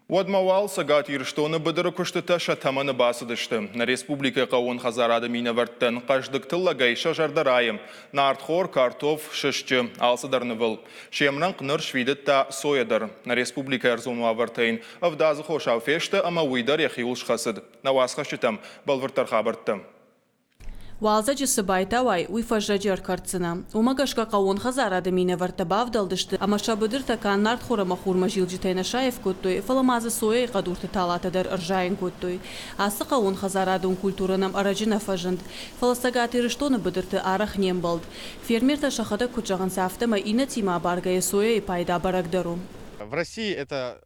Уӕдмӕ уал Цӕгат Ирыстоны быдыры куыстытӕ сӕ тӕмӕны бацыдысты. Нӕ республикӕйы хъӕууон хӕдзарады минӕвӕрттӕн хъӕздыг тыллӕгӕй сӕ зӕрдӕ райы. Нартхор, картоф, сысджы, алцыдӕр нывыл. Се мрӕнхъ ныр сфидыдта сойӕ дӕр. Нӕ республикӕйы ӕрдзон уавӕртӕ йын ӕвдадзы хосау фесты ӕмӕ уый дӕр йӕхиуыл схӕцыд. Нӕ уацхӕсджытӕм бӕлвырддӕр хабӕрттӕ. Уалдзӕджы цы байтауай, уый фӕззӕджы ӕркӕрддзынӕ. Уымӕ гӕсгӕ хъӕууон хӕдзарады минӕвӕрттӕ бавдӕлдысты ӕмӕ сӕ быдыртӕ канд нартхор ӕмӕ хурмӕзилджытӕй нӕ саив кодтой, фӕлӕ ма дзы сойӕйы хъӕдурты талатӕ дӕр ӕрзайын кодтой. Ацы хъӕууонхӕдзарадон культурӕ нӕм ӕрӕджы нӕ фӕзынд, фӕлӕ Цӕгат Ирыстоны быдырты арӕх не мбӕлд. Фермертӕ сӕхӕдӕг куыд зӕгъынц, афтӕмӕй иннӕтимӕ абаргӕйӕ сойӕйы пайда бӕрӕгдӕр у. В России это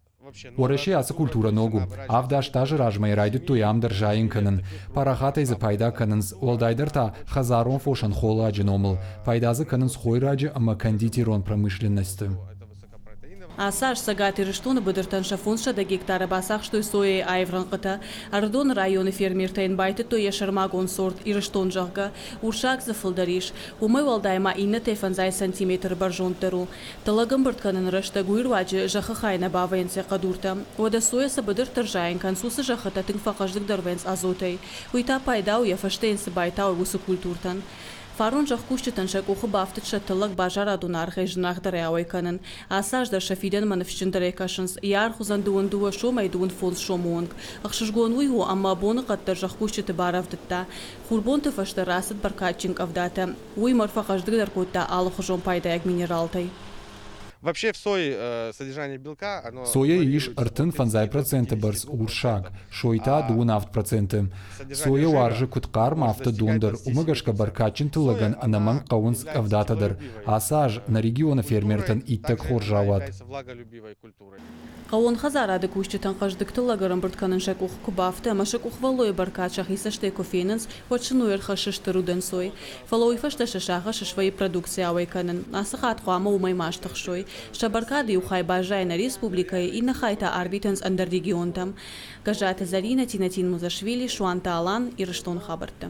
Уӕрӕсейы ацы культурӕ ног у. Авд-аст азы размӕ йӕ райдыдтой ам дӕр зайын кӕнын. Парахатӕй дзы пайда кӕнынц, уӕлдайдӕр та хӕдзарон фосӕн холладжы номыл. Пайда дзы кӕнынц хойраджы ӕмӕ кондитерон промышленносты. Ацы аз Цӕгат Ирыстоны быдыртӕн сӕ 500 гектары бацахстой сойӕйы аив рӕнхъытӕ. Ӕрыдоны районы фермертӕ йын байтыдтой йӕ сӕрмагонд сорт Ирыстон, зӕгъгӕ. Урсаг дзы фылдӕр ис. Уымӕй уӕлдай ма иннӕтӕй фӕндзай сантиметры бӕрзонддӕр у. Тыллӕг ӕмбырд кӕныны рӕстӕг уый руаджы зӕххы хай нӕ бавӕйынц йӕ хъӕдуртӕ. Уӕдӕ сойӕ цы быдырты рзайын кӕнынц, уыцы зӕххытӕ тынг фӕхъӕздыгдӕр вӕййынц азотӕй. Уый та пайда у, йӕ фӕстӕ йын цы байтауы, уыцы культуртӕн. Фарон зӕхкусджытӕн сӕ къухы бафтыд сӕ тыллӕг базарадон аргъӕй зынаргъдӕрӕй ауӕй кӕнын. Ацы аз дӕр сӕ фидӕнмӕ ныфсджындӕрӕй кӕсынц. Йӕ аргъ уыдзӕн 22 сомӕй 25 сомы онг. Ӕхсызгон уый у, ӕмӕ боныхъӕд дӕр зӕхкусджыты барӕвдыдта. Хурбонты фӕстӕ рацыд бӕркадджын къӕвдатӕ. Уый мӕр фӕхъӕздыгдӕр кодта алыхуызон пайдайаг минералтӕй. Вообще в сое содержание белка, оно Сойӕйы ис 35% бӕрц урсаг, сой та 27%. Сойӕ уарзы куыд хъарм, афтӕ дон дӕр. Уымӕ гӕсгӕ бӕркадджын тыллӕгӕн ӕнӕмӕнг хъӕуынц къӕвдатӕ дӕр. Ацы аз нӕ регионы фермертӕн иттӕг хорз рауад. Хъӕууон хӕдзарады кусджытӕн хъӕздыг тыллӕг ӕрӕмбырд кӕнын сӕ къухы куы бафты ӕмӕ сӕ къухвӕллойы бӕркад сӕхи цӕстӕй куы фенынц, уӕд сын уый ӕрхӕссы стыр удӕнцой. Фӕлӕ уый фӕстӕ сӕ сагъӕс свӕййы продукци ауӕй кӕнын. Ацы хатт хъуамӕ уымӕй ма стыхсой. Сӕ бӕркады иу хай баззайы нӕ республикӕйы, иннӕ хай та арвитынц ӕндӕр регионтӕм. Гӕззаты Зӕринӕ, Тинатин Музашвили, Суанты Алан, Ирыстоны хабӕрттӕ.